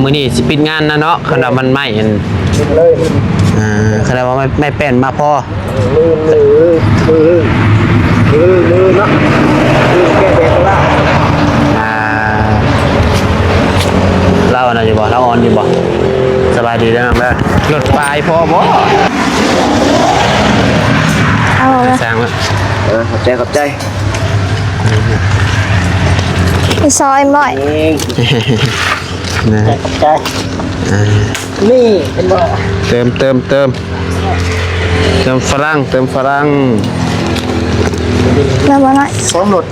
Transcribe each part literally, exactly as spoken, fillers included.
มื้อนี้สิปิดงานนะเนาะ คันว่ามันไหม้อัน เลย อ่า คันว่าไม่ ไม่แป้นมาพอ มือมือมือมือมือเนาะ มือแก้แดดละ อ่า เล่าอันนั้นอยู่บ่ เล่าออนอยู่บ่ สบายดีเด้อน้องเด้อ รถไฟพอบ่ เอาเลย สร้างละ เออ ขอบใจ ขอบใจ ไปซอยบ่อย เอง นะ ขอบใจ อ่า นี่เป็นบ่ เติม เติม เติม เติมฝรั่ง เติมฝรั่ง เริ่มบ่น้อย สองรถ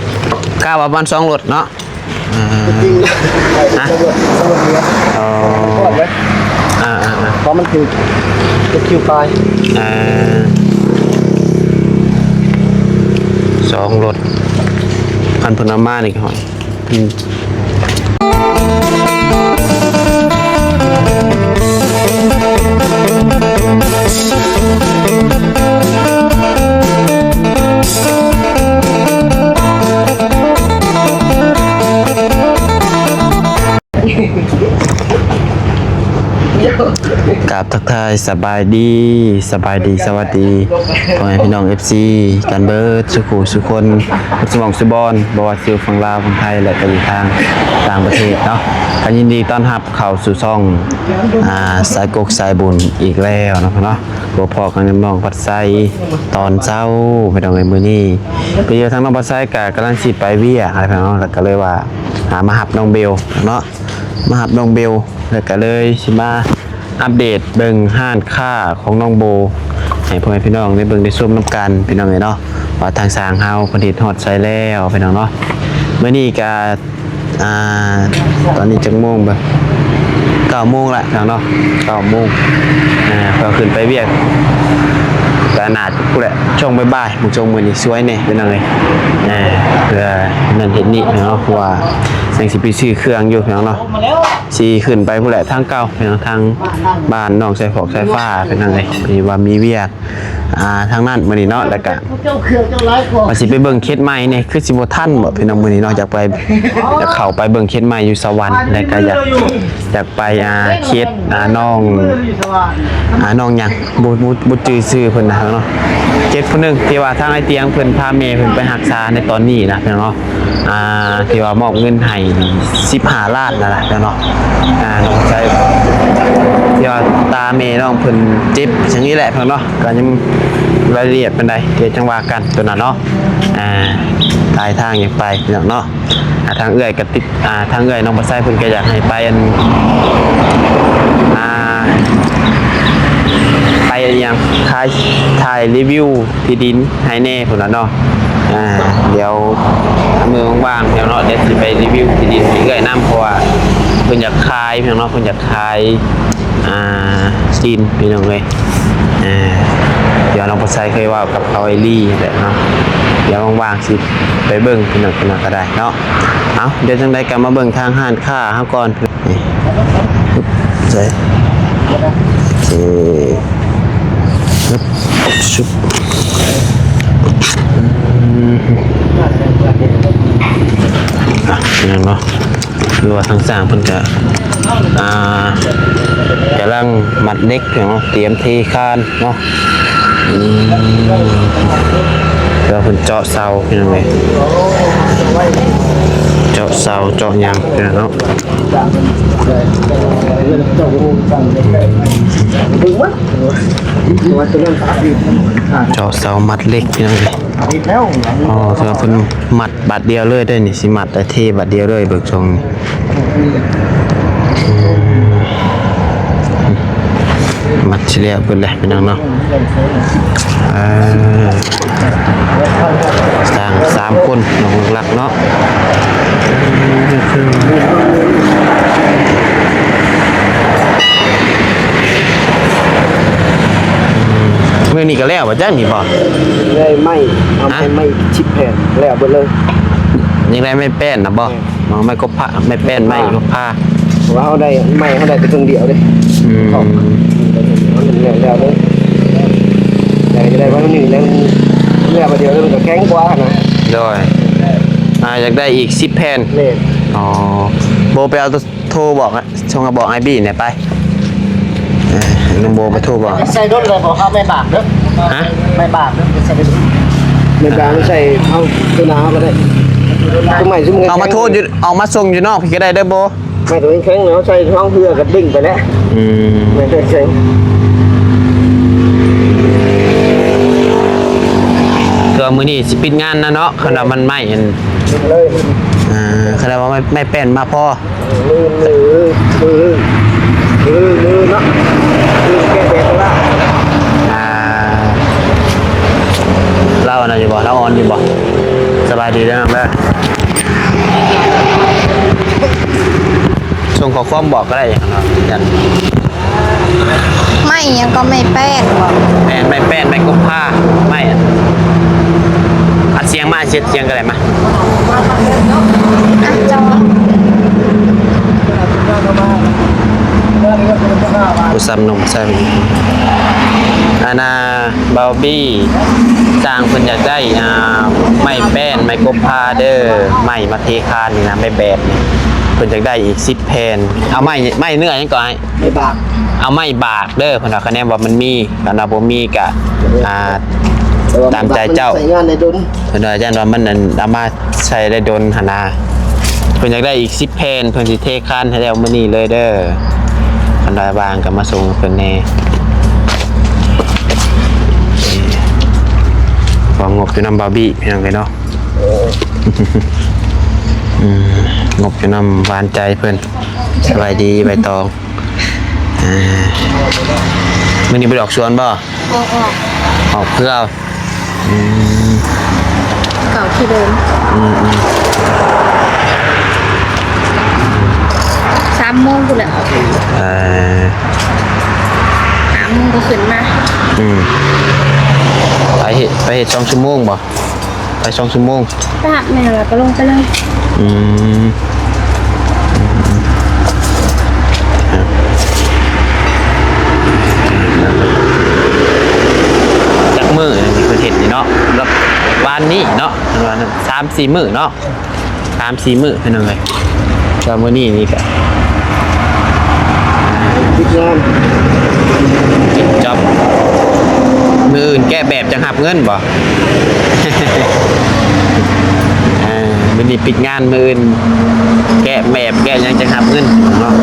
กะว่าประมาณสองรถเนาะ อ่า จริง ฮะ สองรถ สองรถเดียว อ๋อ ก่อนไหม อ่า อ่า อ่า เพราะมันคือ เป็นคิวไฟ อ่า สองรถ คันเพิ่นเอามานี่ก็ อืม กราบทักทายสบายดี สบายดี สวัสดี พ่อแม่พี่น้อง เอฟซี กันเบิดสุขุสุคน สุหม่องสุบอน บ่ว่าสิอยู่ฝั่งลาว ฝั่งไทย และก็อยู่ทางต่างประเทศเนาะ ก็ยินดีต้อนรับเข้าสู่ช่อง อ่า สายกกสายบุญอีกแล้วเนาะ เนาะ พบพ้อกันกับน้องพัดไซตอนเช้า พี่น้องเอ้ย มื้อนี้ ไปอยู่ทางน้องพัดไซก็กำลังสิไปเวียกอะไรพี่น้อง แล้วก็เลยว่า อ่า มารับน้องเบลเนาะ มารับน้องเบล แล้วก็เลยสิมาอัปเดตเบิ่งร้านค้าของน้องโบ ให้พ่อแม่พี่น้องได้เบิ่งได้ชมนำกัน พี่น้องเอ้ยเนาะ ว่าทางสร้างเฮาเพิ่นเฮ็ดฮอดไสแล้ว พี่น้องเนาะ มื้อนี้ก็ อ่า ตอนนี้จักโมงบ่ เก้าโมงละ พี่น้องเนาะ เก้าโมง อ่า ก็ขึ้นไปเวียก ก็น่าจะพู้นแหละ ช่วงบ่ายๆ มื้อช่วงมื้อนี้สวยแน่ พี่น้องเอ้ย อ่า เพื่อนั่นเฮ็ดนี่เนาะ เพราะว่ายังสิไปซื้อเครื่องอยู่ พี่น้องเนาะ สิขึ้นไปพู้นแหละ ทางเก่า พี่น้อง ทางบ้านน้องสายฟอกสายฟ้า พี่น้องเอ้ย พอดีว่ามีเวียก อ่า ทางนั้นมื้อนี้เนาะ แล้วก็ เจ้าเครื่องเจ้าไลฟ์ก่อน ว่าสิไปเบิ่งเขตใหม่นี่ คือสิบ่ทันบ่ พี่น้อง มื้อนี้เนาะ อยากไป อยากเข้าไปเบิ่งเขตใหม่อยู่สวรรค์ แล้วก็อยาก อยากไป อ่า เขต อ่า น้อง อ่า น้องหยัง บ่ บ่ บ่จื่อชื่อเพิ่นนะเนาะ เขตผู้หนึ่งที่ว่าทางไอ้เตียงเพิ่นพาแม่เพิ่นไปรักษาในตอนนี้นะ พี่น้องเนาะ อ่า ที่ว่ามอบเงินให้สิบห้าล้านนั่นแหละเนาะ อ่า น้องชายที่ว่าตาแม่น้องเพิ่นเจ็บอย่างนี้แหละเพิ่นเนาะ ก็ยังรายละเอียดปานใด เดี๋ยวจั่งว่ากันตัวนั้นเนาะ อ่า ปลายทางอยากไปพี่น้องเนาะ อ่า ทางเอื้อยก็ติด อ่า ทางเอื้อยน้องบ่าวไซเพิ่นก็อยากให้ไปอัน อ่า ไปอันหยัง ถ่าย ถ่ายรีวิวที่ดินให้แน่พุ้นล่ะเนาะ อ่า เดี๋ยวมื้อว่างๆ เดี๋ยวเนาะ เดี๋ยวสิไปรีวิวที่ดินให้เอื้อยนำ เพราะว่าเพิ่นอยากขายพี่น้องเนาะ เพิ่นอยากขาย อ่า ที่ดินพี่น้องเอ้ย อ่า เดี๋ยวน้องบ่าวไซเคยเว้ากับเขาไอ้ลี่แหละเนาะ เดี๋ยวว่างๆ สิไปเบิ่งพี่น้อง พี่น้องก็ได้เนาะ เอ้า เดี๋ยวจั่งใดก็มาเบิ่งทางร้านค้าเฮาก่อน นี่ ใส่ โอเค ชุบ อืม อ่ะ นั่นเนาะ คือว่าทางสร้างเพิ่นก็ อ่า กำลังมัดเหล็กอยู่เนาะ เตรียมเทคานเนาะ อืม แล้วเพิ่นเจาะเสาพี่น้องเอ้ย เจาะเสาเจาะหยังพี่น้องเนาะ เจาะเสามัดเหล็กพี่น้องเอ้ย อ๋อ ถือว่าเพิ่นมัดบาดเดียวเลยได้นี่ สิมัดแต่เทบาดเดียวเลย เบิ่งทรงนี่ อืม มัดสิแล้วเพิ่นแหละพี่น้องเนาะ เออ สร้างสามคนเนาะ หลักๆ เนาะ มื้อนี้ก็แล้วบ่จักนี่บ่ ได้ไม้ เอาไม้ ฮะ ไม้สิบแผ่น แล้วเบิดเลย ยังได้ไม้แป้นนะบ่ แม่น อ๋อ ไม้กบพร้า ไม้แป้น ไม้กบพร้า ว่าเฮาได้ไม้ เฮาได้แต่เครื่องเดียวเด้ อืม แล้ว แล้วเด้ ได้ ได้ว่ามันนี่แล้ว แล้วเดียวมันก็แข็งกว่านะ โดย อ่า อยากได้อีกสิบแผ่น แม่น อ๋อ โบไปเอาตัว โทรบอกอะ ส่งมาบอกไอ้บี้หน่อยไป เออ น้องโบมาโทรบอก ใส่ด้นเลยบอกครับไม่บาปเด้อ ฮะ ไม่บาปเด้อใส่ด้นไม่บาปไม่ใส่เอาตัวหนาก็ได้ตัวใหม่ซึ่ง เอามาโทษอยู่ เอามาส่งอยู่นอกพี่ก็ได้เด้อโบ ไม่ตัวแข็งๆเนาะใส่ท้องเพื่อกับดึงไปแล้ว อืม ไม่ใช่แข็ง ตัวมื้อนี้สิปิดงานนะเนาะ คันว่ามันไหม้อัน เลย อ่า คันว่าไม่ไม่แป้นมาพอ มือมือมือมือมือเนาะมือแก้แดดละ อ่า เล่าอันนั้นอยู่บ่ เล่าออนอยู่บ่ สบายดีเด้อน้องเด้อ ส่งข้อความบอกก็ได้อย่างเนาะอย่าง ไม่ยังก็ไม่แป้นบอก แป้นไม่แป้นไม่กุมภาไม่อะอัดเสียงมาเสียงเสียงก็ได้มา อ่ะจอ ผู้ซ้ำนมใส่อันน่ะบาวบี้จ้างเพิ่นอยากได้อ่าไม้แป้นไม้กบพาเด้อไม้มาเทคานนี่นะไม้แบบนี่เพิ่นอยากได้อีกสิบแผ่นเอาไม้ไม้เนื้อหยังก่อน ไม่บาป เอาไม้บากเด้อเพิ่นว่าคะแนนว่ามันมีคันว่าบ่มีกะอ่า ตามใจเจ้า ใส่งานในดน เพิ่นว่าอาจารย์ว่ามันอันเอามาใส่ได้ดนหั่นนะเพิ่นอยากได้อีกสิบแผ่นเพิ่นสิเทคานให้แล้วมื้อนี้เลยเด้อคันได้ว่างก็มาส่งเพิ่นแหน่ของงบอยู่นำบาวบี้พี่น้องเอ้ยเนาะอืมงบอยู่นำหวานใจเพิ่นสบายดีใบตองอ่ามื้อนี้ไปดอกสวนบ่ ออกออก ออกเพื่ออืม เก่าที่เดิม อืมอืม สามโมงกูนแหละ เอ่อ สามโมงก็ขึ้นมา อืมไปเฮ็ดไปเฮ็ดสองชั่วโมงบ่ไปสองชั่วโมง ไปหาแม่แล้วก็ลงไปเลย อืมจักมื้อนี่เพิ่นเฮ็ดนี่เนาะแล้ววานนี้เนาะประมาณสามสี่มื้อเนาะสามสี่มื้อพี่น้องเอ้ยก็มื้อนี้นี่ก็ ปิดงาน ปิดจ็อบมื้ออื่นแกะแบบจังหับเงินบ่ อ่ามื้อนี้ปิดงานมื้ออื่นแกะแบบแกะหยังจังหับเงินเนาะ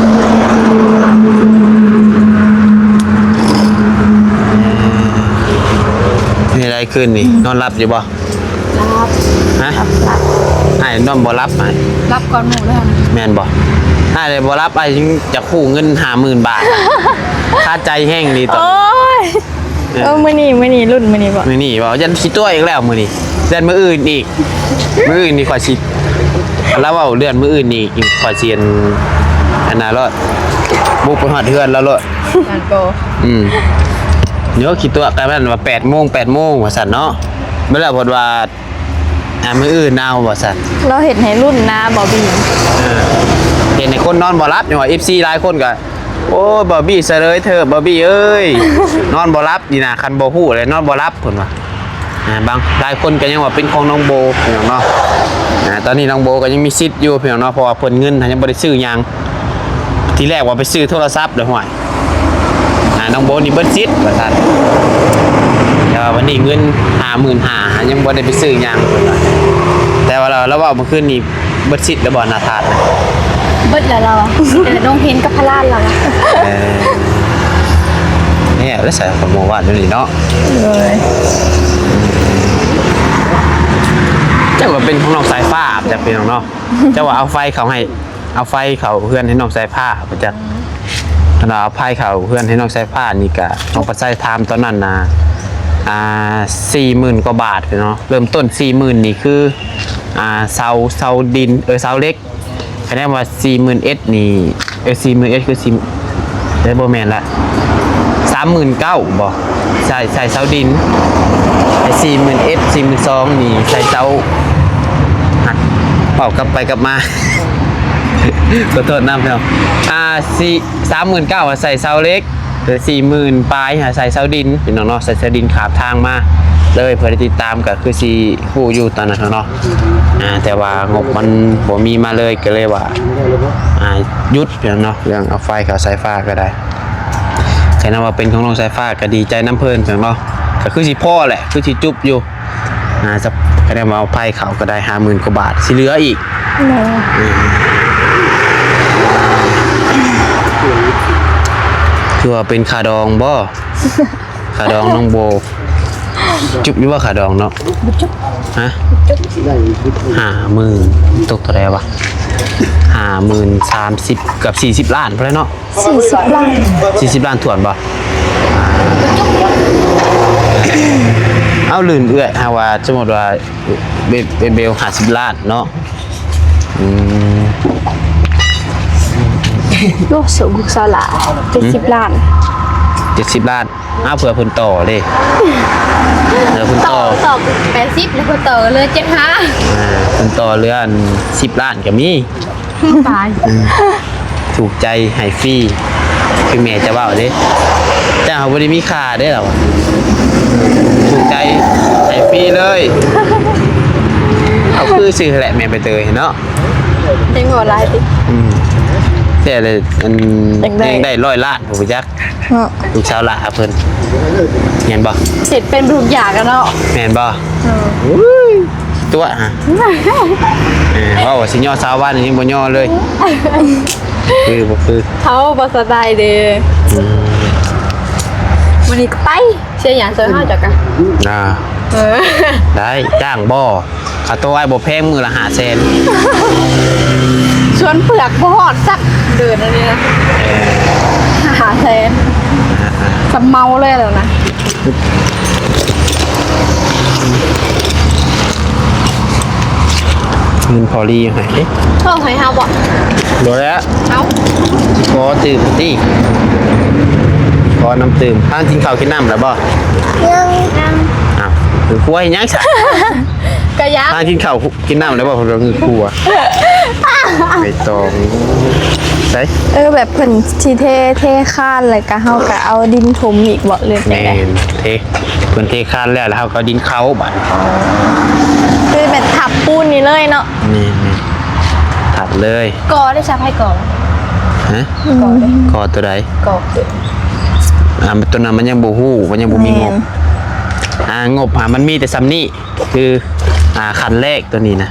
มีอะไรขึ้นนี่นอนหลับอยู่บ่ รับ ฮะอ้ายนอนบ่หลับอ้าย รับก่อนหมู่แล้ว แม่นบ่อ้ายเลยบ่หลับอ้ายยังจะคู่เงินห้าหมื่นบาทคาใจแฮงนี่ตอน โอ้ยเออมื้อนี้มื้อนี้รุ่นมื้อนี้บ่ มื้อนี้บ่ยันขี้ตัวอีกแล้วมื้อนี้ยันมื้ออื่นอีกมื้ออื่นนี่ข่อยสิแล้วเว้าเรื่องมื้ออื่นนี่ข่อยสิอันอันนั้นโลดบุกไปฮอดเฮือนแล้วโลด งานโก อืมเดี๋ยวขี้ตัวกลายเป็นว่าแปดโมงแปดโมงว่าซั่นเนาะเมื่อแล้วเพิ่นว่าอ่ามื้ออื่นเอาว่าซั่น เราเห็นให้รุ่นนะบอบบี้ เออเห็นให้คนนอนบ่หลับจังว่า เอฟซี หลายคนก็โอ้ยบอบบี้เสลยเถอะบอบบี้เอ้ยนอนบ่หลับนี่นะคันบ่ฮู้เลยนอนบ่หลับเพิ่นว่าอ่าบางหลายคนก็ยังว่าเป็นของน้องโบพี่น้องเนาะอ่าตอนนี้น้องโบก็ยังมีสิทธิ์อยู่พี่น้องเนาะเพราะว่าเพิ่นเงินยังบ่ได้ซื้อหยังทีแรกว่าไปซื้อโทรศัพท์เลยห่วย อ่าน้องโบนี่เบิดสิทธิ์ว่าซั่นแต่ว่าวันนี้เงินห้าหมื่นห้ายังบ่ได้ไปซื้อหยังแต่ว่าเราเราเว้าเมื่อคืนนี้เบิดสิทธิ์แล้วบ่หน้าทาสนะ เบิดแล้วเราอะเดี๋ยวดงเฮงกับพระราชเราอะ เออเนี่ยแล้วใส่ของโมวาดอยู่นี่เนาะ เลย เจ้าก็เป็นของน้องสายฟ้าจักเป็นของเนาะเจ้าว่าเอาไฟเขาให้เอาไฟเขาเพื่อนให้น้องสายฟ้าไปจักขนาดเอาไฟเขาเพื่อนให้น้องสายฟ้านี่กะน้องปัดไส้ทามตอนนั้นนะอ่าสี่หมื่นกว่าบาทเนาะเริ่มต้นสี่หมื่นนี่คืออ่าเสาเสาดินเออเสาเหล็ก คะแนนว่าสี่หมื่นเอ็ดนี่เออสี่หมื่นเอ็ดคือสี่ได้บ่แม่นละสามหมื่นเก้าบ่ใส่ใส่เสาดินไอ้สี่หมื่นเอ็ดสี่หมื่นสองนี่ใส่เสาหักเป่ากลับไปกลับมาขอโทษนะพี่น้องอ่าสี่สามหมื่นเก้าใส่เสาเหล็กเหลือสี่หมื่นปลายหาใส่เสาดินพี่น้องเนาะใส่เสาดินขาบทางมา เลย เพื่อได้ติดตามก็คือสิฮู้อยู่ตอนนั้นเนาะ อ่า แต่ว่างบมันบ่มีมาเลย ก็เลยว่า อ่า หยุดเนาะ เรื่องเอาไฟเข้าสายฟ้าก็ได้ แค่นั้นว่าเป็นของน้องสายฟ้าก็ดีใจนำเพิ่นเนาะ ก็คือสิพอแหละ คือสิจุบอยู่ อ่า สัก แค่นั้นว่าเอาไฟเข้าก็ได้ห้าหมื่นกว่าบาท สิเหลืออีก โดย อืม คือว่าเป็นค่าดองบ่ ค่าดองน้องโบ จุบอยู่ว่าค่าดองเนาะ บ่จุบ ฮะ บ่จุบ ห้าหมื่น ตกเท่าไหร่วะ ห้าหมื่น สามสิบ เกือบ สี่สิบล้านพุ้นแหละเนาะ สี่สิบล้าน สี่สิบล้านถ้วนบ่ เอาลื่นเอื้อย หาว่าสมมุติว่าเบ เบ เบล ห้าสิบล้านเนาะ อืม โอ้ สูงสละ เจ็ดสิบล้าน เจ็ดสิบล้าน เอาเผื่อเพิ่นต่อเด้ เออ เพิ่นต่อ ต่อ ต่อ แปดสิบ แล้วก็ต่อเหลือ เจ็ดห้า อ่า เพิ่นต่อเหลืออัน สิบล้านก็มี ตาย อืม ถูกใจให้ฟรี คือแม่จะเว้าเด้ เจ้าบ่ได้มีค่าเด้ เราอะ ถูกใจให้ฟรีเลย เอาคือซื่อแหละแม่ใบเตยเนาะ ยังบ่หลายติ อืม แต่ละอัน ยังได้ ยังได้ร้อยล้าน ผมจัก เนาะ ลูกสาวหล่าเพิ่น แม่นบ่ เฮ็ดเป็นทุกอย่างอะเนาะ แม่นบ่ เออ ตัวฮะ เออ เว้าว่าสิย่อสาวบ้านนี่ยังบ่ย่อเลย คือบ่คือ เขาบ่สบายเด้ อืม มื้อนี้ก็ไป เสียหยังเสียเฮาจักกะ อ่า เออ ได้ จ้างบ่ ค่าตัวอ้ายบ่แพง มื้อละห้าแสน สวนเผือกบ่ฮอดสักเดือนอันนี้นะ ห้าแสน สำเมาเลยแล้วนะ เงินพอดีอยู่ไหน เอ๊ะ โทรให้เฮาบ่ บ่แล้ว เอ้า ขอตื่มติ ขอน้ำตื่ม ทางกินข้าวกินน้ำแล้วบ่ ยัง อ้าว คือกลัวเฮ็ดหยังซะ ก็ยัง ทางกินข้าวกินน้ำแล้วบ่ ผมก็คือกลัว ไปตอง ใส่ เออ แบบเพิ่นสิเท เทคานแล้วก็เฮาก็เอาดินถมอีกบ่ หรือจั่งใด๋ แม่น เท เพิ่นเทคานแล้ว แล้วเฮาก็เอาดินเข้าบัด คือแบบทับปูนนี่เลยเนาะ แม่นๆ ทับเลย ก่อได้ซะ ไผก่อ ฮะ อืม ก่อได้ ก่อตัวใด๋ ก่อ อ่า ตัวนั้นมันยังบ่ฮู้ มันยังบ่มีงบ แม่น อ่า งบหามันมีแต่ส่ำนี้ คือ อ่า ขั้นแรกตัวนี้นะ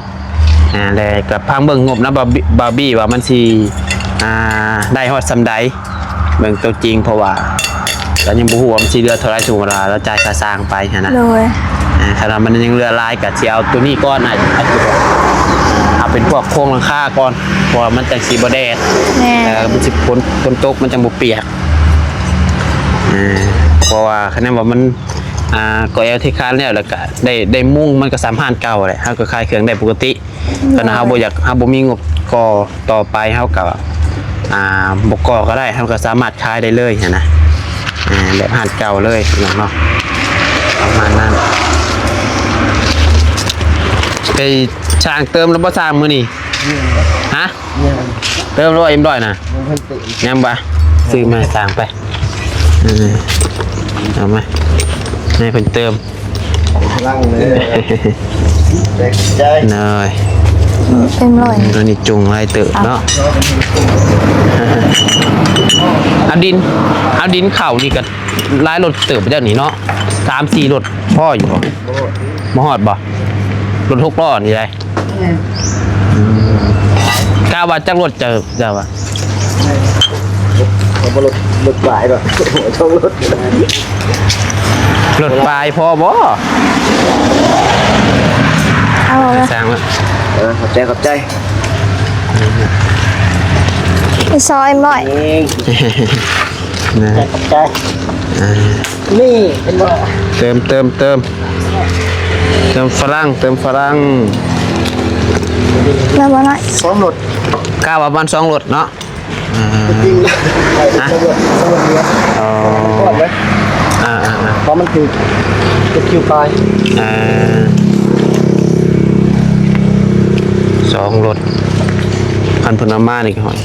อ่า แล้วก็พังเบิ่งงบนะ บ่าวบี้ บ่าวบี้ว่ามันสิ อ่า ได้ฮอดส่ำใด๋ เบิ่งตัวจริง เพราะว่าก็ยังบ่ฮู้ว่ามันสิเหลือเท่าใด๋ สมมุติว่าเราจ่ายค่าสร้างไปหั้นนะ โดย อ่า คันว่ามันยังเหลือหลายก็สิเอาตัวนี้ก่อนนะ เอาเป็นพวกโครงหลังคาก่อน เพราะว่ามันจั่งสิบ่แดด แม่น เออ มันสิฝน ฝนตกมันจั่งบ่เปียก อ่า เพราะว่าคันว่ามัน อ่า ก่อแอวเทคานแล้ว แล้วก็ได้ ได้มุงมันก็ส่ำฮานเก่าแหละ เฮาก็ขายเครื่องได้ปกติ คันเฮาบ่อยาก เฮาบ่มีงบก่อต่อไป เฮาก็ อ่า บ่ก่อก็ได้ เฮาก็สามารถขายได้เลยหั้นนะ อ่า แบบฮานเก่าเลยพี่น้องเนาะ ประมาณนั้น ไปช่างเติมแล้วบ่ช่างมื้อนี้ ฮะ เติมแล้วบ่เอ็มร้อยนะ ยังบ่ ซื้อมาช่างไป เออ เอามา ให้เพิ่นเติม พลังเลย แตกใจ หน่อย เต็มร้อย ตัวนี้จุงหลายเติบเนาะ เอาดิน เอาดินเข้านี่ก็หลายรถเติบไปจั่งนี้เนาะ สามสี่รถพออยู่บ่ บ่ฮอดบ่ รถหกล้อนี่ได้ อืม กะว่าจักรถจะ จะว่า เอาบ่รถ รถปลายดอก ต้องรถ รถปลายพอบ่ เอาละ สร้างละ เออ ขอบใจ ขอบใจ ไปซอยบ่อย เอง นะ ขอบใจ อ่า นี่เป็นบ่ เติม เติม เติม เติมฝรั่ง เติมฝรั่ง แล้วบ่น้อย สองรถ กะว่าประมาณสองรถเนาะ อ่า จริงนะ ฮะ สองรถ สองรถเดียว อ๋อ ก่อนไหม อ่า อ่า อ่า เพราะมันคือเป็นคิวปลาย อ่า สองรถ คันเพิ่นเอามานี่ก็หอย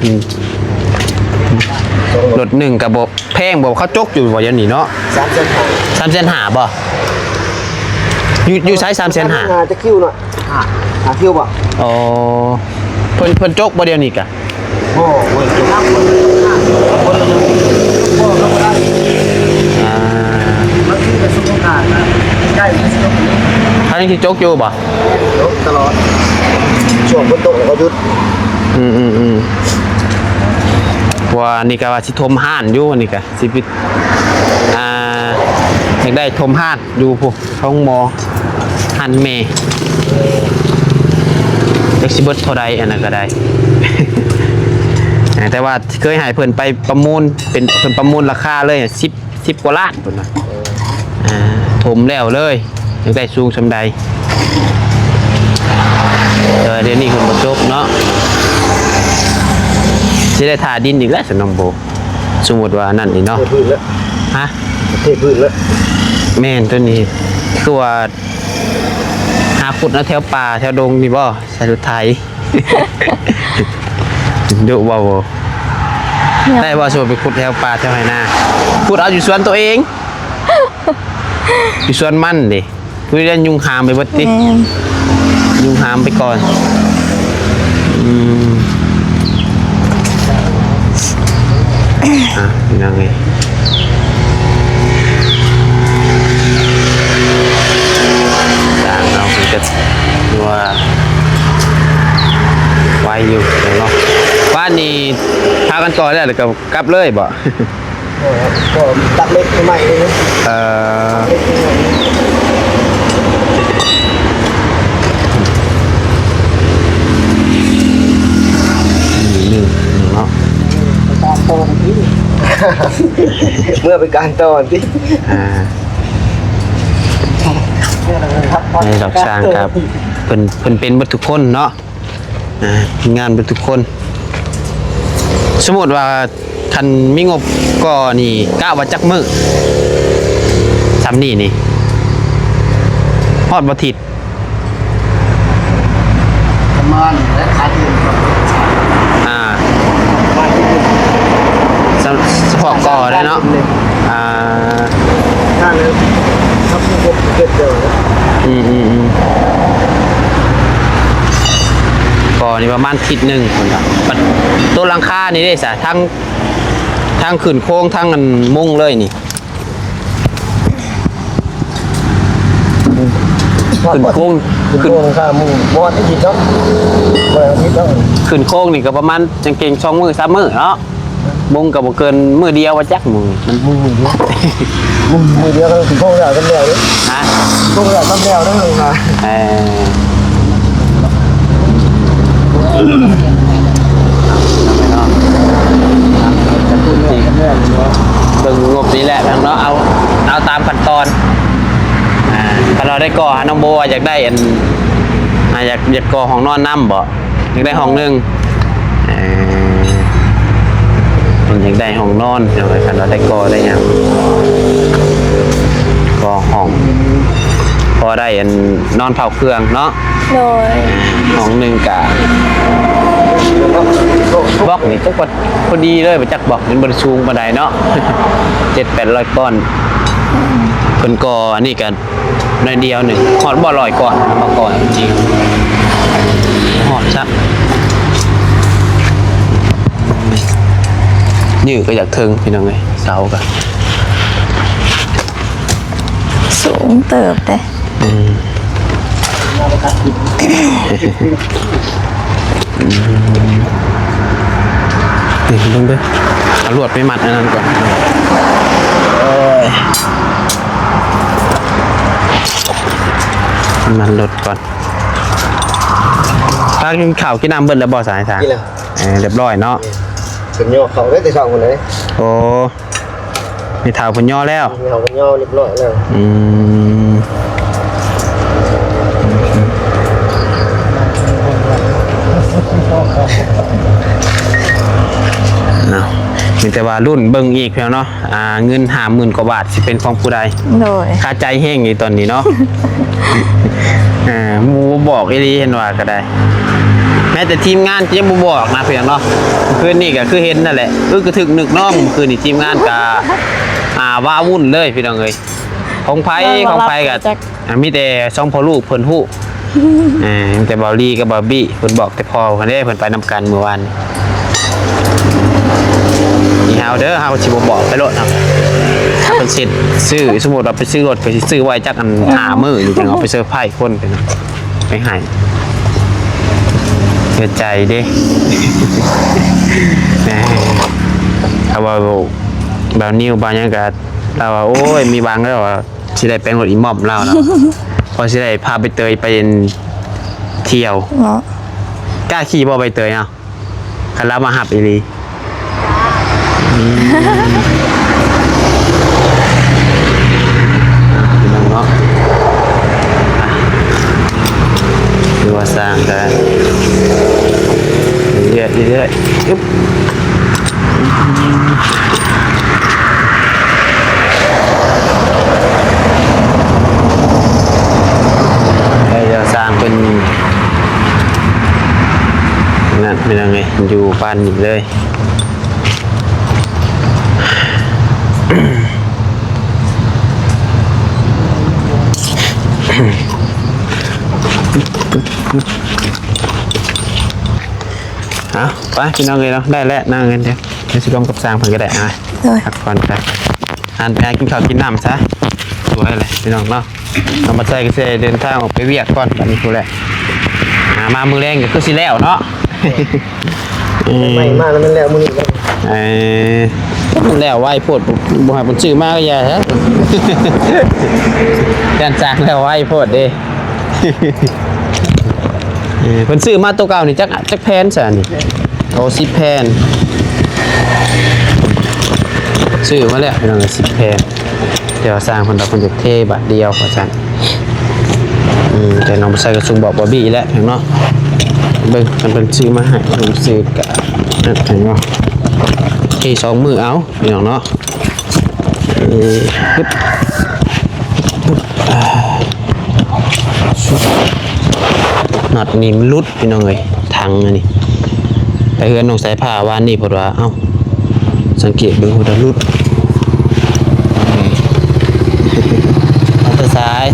อืม รถหนึ่งกะบ่แพงบ่ เขาจกอยู่บ่เดี๋ยวนี้เนาะ สามแสนห้า สามแสนห้าบ่ อยู่อยู่ไสสามแสนห้า หาจะคิวหน่อย หาคิวบ่ อ๋อ เพิ่นเพิ่นจกบ่เดี๋ยวนี้กะ บ่เว้ย คนละบ่ก็บ่ได้ อ่า มันคือเป็นสุขภาพนะ ใกล้มันสุขภาพ เขายังสิจกอยู่บ่ จกตลอด ช่วงฝนตกก็หยุด อืมอืมอืม ว่านี่ก็ว่าสิถมห้านอยู่นี่ก็สิไป อ่า อยากได้ถมห้านอยู่พุ้น ของหมอ ห้านแม่ จักสิเบิดเท่าใด อันนั้นก็ได้ แต่ว่าเคยให้เพิ่นไปประมูล เป็น เพิ่นประมูลราคาเลย สิบ สิบกว่าล้านพุ้นน่ะ อ่า ถมแล้วเลย อยากได้สูงส่ำใด แต่ว่าเดี๋ยวนี้เพิ่นบ่จกเนาะ สิได้ถ่าดินอีกแล้ว สนองโบ สมมุติว่านั่นนี่เนาะ เทพื้นแล้ว ฮะ เทพื้นแล้ว แม่นตัวนี้ คือว่า หาขุดเอาแถวป่าแถวดงนี่บ่ ใส่รถไถ ดุบ่บ่ ได้บ่ สมมุติไปขุดแถวป่าแถวไฮ่นา ขุดเอาอยู่สวนตัวเอง อยู่สวนมันเด้ คือได้ยุงหามไปเบิดติ แม่น ยุงหามไปก่อน อืม อ่ะ พี่น้องเอ้ย ต่างเอาเพิ่นก็ว่า ไวอยู่เนาะ บ้านนี้พากันก่อแล้ว แล้วก็กลับเลยบ่ ก็ตัดเหล็กใหม่เลยนะ เอ่อ หนึ่ง หนึ่งเนาะ ตามตอนที่ เมื่อเป็นการตอนที่ อ่า ในดอกช้างครับ เพิ่น เพิ่นเป็นหมดทุกคนเนาะ อ่า ทีมงานเบิดทุกคน สมมุติว่าคันมีงบก่อนี่ กะว่าจักมื้อ ส่ำนี่นี่ ฮอดบ่ทิศ ประมาณและขายเดือนครับ อ่า ขายเดือน สำ เฉพาะก่อได้เนาะ อ่า ถ้าเลยครับ ผู้บริโภคเกิดเดียวนะ อืมอืมอืม ก่อนี่ประมาณทิศหนึ่งพุ้นน่ะ บัดตัวหลังคานี่เด้ซะ ทั้ง ทั้งขึ้นโครง ทั้งอันมุงเลยนี่ ขึ้นโครง ขึ้นโครง ขึ้น ข้างมุง บ่ฮอดอาทิตย์เนาะ บ่ฮอดอาทิตย์เนาะ ขึ้นโครงนี่ก็ประมาณจั่งเก่งสองมื้อสามมื้อเนาะ มุงก็บ่เกินมื้อเดียวว่าจักมุง มันมุงมื้อเดียว มุงมื้อเดียวก็สิโค้งแล้วกันแล้วเด้ ฮะ โค้งแล้วกันแล้วเด้อ เออ เบิ่งงบนี่แหละเนาะ เอา เอาตามขั้นตอน อ่า ถ้าเราได้ก่อ น้องโบว่าอยากได้อัน อ่า อยาก อยากก่อห้องนอนนำบ่ อยากได้ห้องหนึ่ง เออ เพิ่นอยากได้ห้องนอน เดี๋ยวคันว่าได้ก่อได้หยัง ก่อห้อง พอได้อันนอนเผาเครื่องเนาะ โดย ห้องหนึ่งกะ บล็อกนี่จักว่าพอดีเลย บ่จักบล็อก มันบ่ได้สูงปานใดเนาะ เจ็ดแปดร้อยก้อน เพิ่นก่ออันนี้กัน หน่อยเดียวหนึ่ง ฮอดบ่ร้อยก่อน มาก่อนจริง ฮอดซะ ยื้อก็อยากเทิง พี่น้องเอ้ย เสาก็ สูงเติบเด้ อืม นี่เบิ่งเด้อ เอาลวดไปมัดอันนั้นก่อน โอ้ย มัดลวดก่อน พากินข้าวกินน้ำเบิดแล้วบ่ สายสาร กินแล้ว เออ เรียบร้อยเนาะ เพิ่นย่อเขาได้แต่เช้าพุ่นเลย โอ้ มีเฒ่าเพิ่นย่อแล้ว มีเฒ่าเพิ่นย่อเรียบร้อยแล้ว อืม เนาะ มีแต่ว่ารุ่นเบิ่งอีกเพียงเนาะ อ่า เงินห้าหมื่นกว่าบาทสิเป็นของผู้ใด โดย คาใจแฮงอยู่ตอนนี้เนาะ อ่า หมู่บ่บอกอีหลี เห็นว่าก็ได้ แม้แต่ทีมงานก็ยังบ่บอกนะพี่น้องเนาะ คืนนี้ก็คือเห็นนั่นแหละ อึกกระทึกนึกเนาะ คืนนี้ทีมงานก็ อ่า ว้าวุ่นเลยพี่น้องเอ้ย ของไผ ของไผก็ จัก อ่ะ มีแต่สองพ่อลูกเพิ่นฮู้ เออ มีแต่เบาลีกับเบาบี้ เพิ่นบอกแต่พ่อเพิ่นเด้ เพิ่นไปนำกันมื้อวาน นี่เฮาเด้อ เฮาสิบ่บอกไปโลดเนาะ ถ้าเพิ่นสิซื้อ สมมุติว่าไปซื้อรถ ก็สิซื้อไว้จักอันห้ามื้ออยู่ จั่งเอาไปเซอร์ไพรส์คนไปเนาะ ไปให้ เสียใจเด้ แหม ถ้าว่าบ่าวนิวบ่าวหยังก็ ลาวว่า โอ้ย มีหวังแล้วว่า สิได้แปลงรถอีหม่อมลาวเนาะ พอสิได้พาใบเตยไปเที่ยว เนาะ กล้าขี่บ่ใบเตยเนาะ คันลาวมาฮับอีหลี อืม พี่น้องเนาะ อ่ะ คือว่าสร้างกัน เรื่อยๆ เรื่อยๆ อึ๊บ ไอ้เจ้าสร้างเป็น นั่นเป็นยังไง อยู่ปานนี้เลย เอาไปพี่น้องเลยเนาะ ได้แล้วนั่งกันเดี๋ยว เดี๋ยวสิลงกับสร้างเพิ่นก็ได้ อ่ะ โดย พักผ่อนไป หันไปหากินข้าวกินน้ำซะ สวยเลยพี่น้องเนาะ เอามาใส่ก็สิเดินทางออกไปเวียกก่อน บัดนี้พู้นแหละ อ่า มามื้อแลงก็คือสิแล้วเนาะ เออ ใหม่มาแล้วมันแล้วมื้อนี้เลย เออ มันแล้วไวโพด บ่ให้เพิ่นซื้อมาก็อย่าฮะ ย่านสร้างแล้วไวโพดเด้ เออ เพิ่นซื้อมาตัวเก่านี่จัก จักแผ่นซะนี่ โอ้ สิบแผ่น ซื้อมาแล้วพี่น้อง สิบแผ่น แต่ว่าสร้างเพิ่นว่าเพิ่นอยากเทบาทเดียวว่าซั่น อืม แต่น้องบ่ใส่ก็ซุ่มบอกบอบบี้แหละพี่น้องเนาะ เบิ่ง คันเพิ่นซื้อมาให้ เพิ่นซื้อกะ นั่นพี่น้องเนาะ เทสองมื้อเอา พี่น้องเนาะ เออ ปึ๊บ ปึ๊บ อ่า น็อตนี่มันหลุดพี่น้องเอ้ย ถังอันนี้ ไปเฮือนน้องสายฟ้าวานนี่เพิ่นว่า เอ้า สังเกตเบิ่งพุ้นน่ะหลุด เอาแต่สาย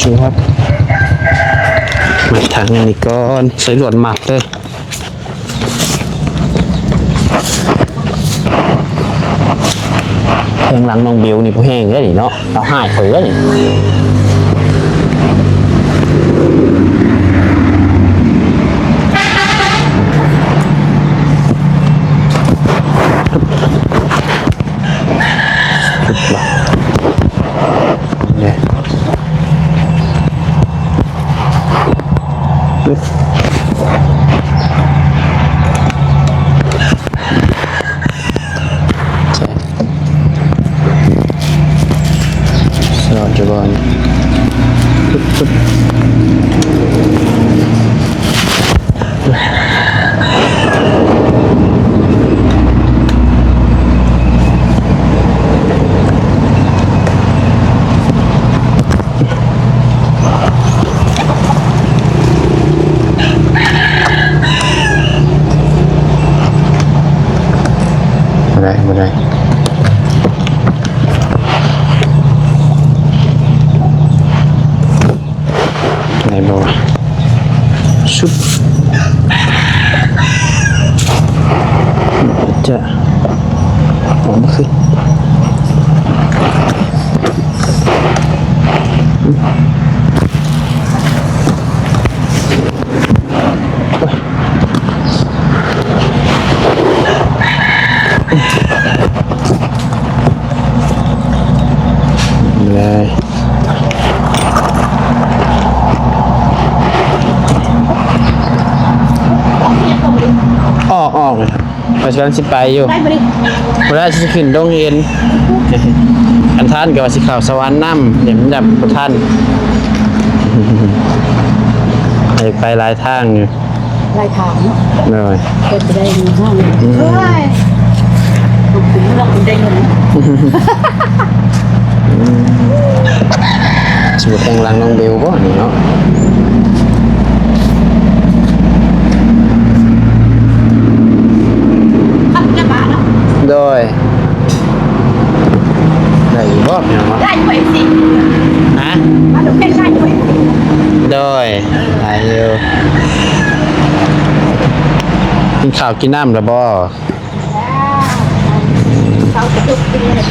ชูครับ มัดถังอันนี้ก่อน ใส่ลวดมัดเลย แฮงหลังน้องบิวนี่บ่แฮงเด้นี่เนาะ เอาหายเผลอนี่ เนี่ย ปึ๊บ ใช่ สอดอยู่ก่อน ปึ๊บ ปึ๊บ บ่ได้ บ่ได้ ได้บ่วะ ชุบ จะ ออกมาขึ้น เลย ออก ออกเลยครับ ว่าสิกำลังสิไปอยู่ ไปบ่ดิ บ่ได้สิขึ้นดงเห็น อันท่านก็ว่าสิเข้าสวรรค์นำ เดี๋ยวมันจะบ่ทัน ไป ไปหลายทางอยู่ หลายทางเนาะ โดย เฮ็ดบ่ได้อยู่ห้อง อืม เฮ้ย บ่คุ้มหรอกได้เงิน สมุดแห่งหลังน้องเบลบ่นี่เนาะ โอ้ย หลายอยู่ กินข้าวกินน้ำแล้วบ่ เขากระตุกกินเลย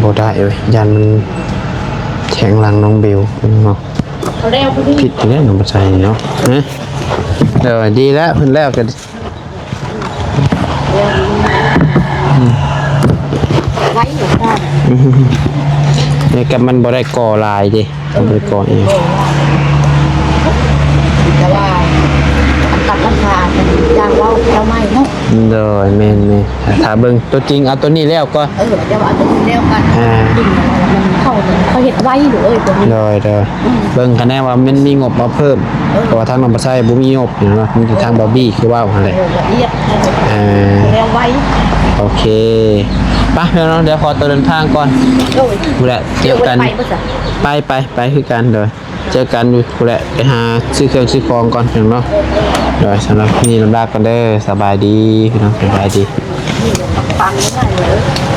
บ่ได้เว้ย ย่านมันแทงหลังน้องเบลเนาะ เขาแล้วพอดี ผิดอีกแล้วน้องบ่ใส่เนาะ ฮะ เดี๋ยวดีแล้ว เพิ่นแล้วกัน ไว้อยู่ค่ะ นี่ก็มันบ่ได้ก่อหลายเด้ บ่ได้ก่อเอง แต่ว่าตัดราคาเป็นจ้างเว้าเจ้าใหม่เนาะ โดย แม่นๆ ถ้าเบิ่งตัวจริง เอาตัวนี้แล้วก็ เออ เดี๋ยวเอาตัวนี้แล้วกัน อ่า จริงๆ มันเข้า เขาเฮ็ดไวอยู่เอ้ย ตัวนี้ โดย โดย อืม เบิ่งคะแนนว่ามันมีงบมาเพิ่ม เออ เพราะว่าทางน้องบ่ใส่บ่มีงบเนาะ มีแต่ทางบอบบี้คือเว้าหั่นแหละ เออ ละเอียด เออ แล้วไว โอเค ไปพี่น้อง เดี๋ยวขอตัวเดินทางก่อน โดย พู้นแหละ เจอกัน เดี๋ยวไปบ่จ๊ะ ไป ไป ไปคือกัน โดย เจอกันอยู่พู้นแหละ ไปหาซื้อเครื่องซื้อของก่อนพี่น้องเนาะ โดย สำหรับคลิปนี้ลำลาก่อนเด้อ สบายดีพี่น้อง สบายดี ฟังไม่ได้เลย